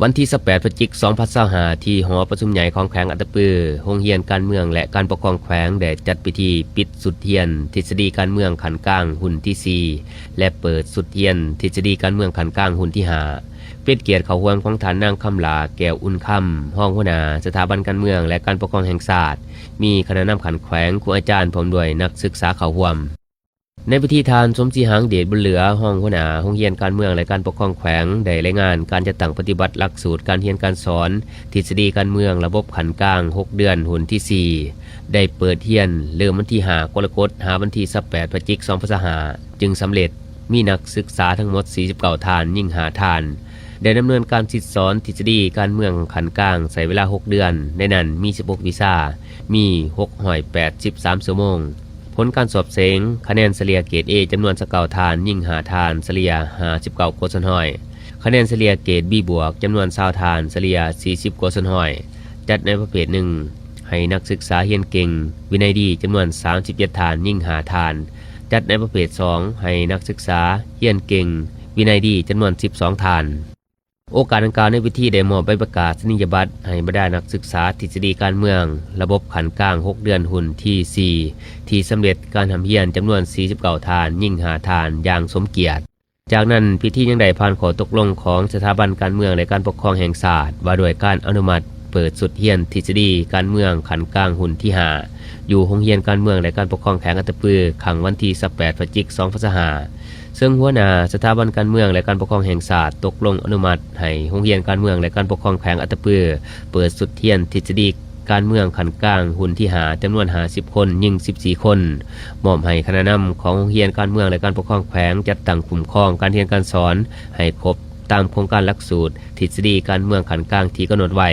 ວັນທີຊາວແປດ ພະຈິກ ສອງພັນຊາວຫ້າ ທີ່ຫໍປະຊຸມໃຫຍ່ຂອງແຂວງອັດຕະປື, ໂຮງຮຽນການເມືອງ ແລະ ການປົກຄອງແຂວງ ໄດ້ຈັດພິທີປິດຊຸດຮຽນທິດສະດີການເມືອງຂັ້ນກາງຮຸ່ນທີສີ່ ແລະ ເປີດຊຸດຮຽນທິດສະດີການເມືອງຂັ້ນກາງຮຸ່ນທີຫ້າ ເປັນກຽດເຂົ້າຮ່ວມຂອງທ່ານນາງ ຄຳຫຼ້າ ແກ້ວອຸ່ນຄຳ, ຮອງຫົວໜ້າສະຖາບັນການເມືອງ ແລະ ການປົກຄອງແຫ່ງຊາດ, ມີຄະນະນຳຂັ້ນແຂວງ, ຄູອາຈານ ພ້ອມດ້ວຍນັກສຶກສາເຂົ້າຮ່ວມ. ໃນພິທີ ທ່ານ ສົມສີ ຫາງເດດ ບຸນເຫຼືອ, ຮອງຫົວໜ້າໂຮງຮຽນການເມືອງ ແລະ ການປົກຄອງແຂວງ ໄດ້ລາຍງານການຈັດຕັ້ງປະຕິບັດຫຼັກສູດການຮຽນການສອນທິດສະດີການເມືອງລະບົບຂັ້ນກາງຫົກເດືອນຮຸ່ນທີສີ່ ໄດ້ເປີດຮຽນເລີ່ມວັນທີຫ້າ ກໍລະກົດ ຫາວັນທີຊາວແປດ ພະຈິກ ສອງພັນຊາວຫ້າ ຈຶ່ງສຳເລັດ, ມີນັກສຶກສາທັງໝົດສີ່ສິບເກົ້າທ່ານ, ຍິງຫ້າທ່ານ, ໄດ້ດຳເນີນການສິດສອນທິດສະດີການເມືອງຂັ້ນກາງໃຊ້ເວລາຫົກເດືອນ, ໃນນັ້ນມີສິບຫົກວິຊາ, ມີຫົກຮ້ອຍແປດສິບສາມຊົ່ວໂມງ. ຜົນການສອບເສັງ, ຄະແນນສະເລ່ຍເກຣດ A ຈຳນວນຊາວເກົ້າທ່ານ, ຍິງຫ້າທ່ານ, ສະເລ່ຍຫ້າສິບເກົ້າກວ່າສ່ວນຮ້ອຍ, ຄະແນນສະເລ່ຍເກຣດ B ບວກ ຈຳນວນຊາວທ່ານ, ສະເລ່ຍສີ່ສິບກວ່າສ່ວນຮ້ອຍ, ຈັດໃນປະເພດໜຶ່ງ ໃຫ້ນັກສຶກສາຮຽນເກັ່ງ, ວິໄນດີ ຈຳນວນສາມສິບເຈັດທ່ານ, ຍິງຫ້າທ່ານ, ຈັດໃນປະເພດສອງ ໃຫ້ນັກສຶກສາຮຽນເກັ່ງ, ວິໄນດີ ຈຳນວນສິບສອງທ່ານ. ໂອກາດດັ່ງກ່າວ, ໃນພິທີໄດ້ມອບໃບປະກາສະນີຍະບັດໃຫ້ບັນດານັກສຶກສາທິດສະດີການເມືອງລະບົບຂັ້ນກາງຫົກເດືອນຮຸ່ນທີສີ່ ທີ່ສຳເລັດການຮ່ຳຮຽນຈຳນວນສີ່ສິບເກົ້າທ່ານ, ຍິງຫ້າທ່ານ ຢ່າງສົມກຽດ. ຈາກນັ້ນ, ພິທີຍັງໄດ້ຜ່ານຂໍ້ຕົກລົງຂອງສະຖາບັນການເມືອງ ແລະ ການປົກຄອງແຫ່ງຊາດ ວ່າດ້ວຍການອະນຸມັດເປີດຊຸດຮຽນທິດສະດີການເມືອງຂັ້ນກາງຮຸ່ນທີຫ້າ ຢູ່ໂຮງຮຽນການເມືອງ ແລະ ການປົກຄອງແຂວງອັດຕະປື ຄັ້ງວັນທີຊາວແປດ ພະຈິກ ສອງພັນຊາວຫ້າ ເຊິ່ງຫົວໜ້າສະຖາບັນການເມືອງ ແລະ ການປົກຄອງແຫ່ງຊາດ ຕົກລົງອະນຸມັດໃຫ້ໂຮງຮຽນການເມືອງ ແລະ ການປົກຄອງແຂວງອັດຕະປື ເປີດຊຸດຮຽນທິດສະດີການເມືອງຂັ້ນກາງຮຸ່ນທີຫ້າ ຈຳນວນຫ້າສິບຄົນ, ຍິງສິບສີ່ຄົນ, ມອບໃຫ້ຄະນະນຳຂອງໂຮງຮຽນການເມືອງ ແລະ ການປົກຄອງແຂວງ ຈັດຕັ້ງຄຸ້ມຄອງການຮຽນການສອນໃຫ້ຄົບຕາມໂຄງການຫຼັກສູດທິດສະດີການເມືອງຂັ້ນກາງທີ່ກຳນົດໄວ້.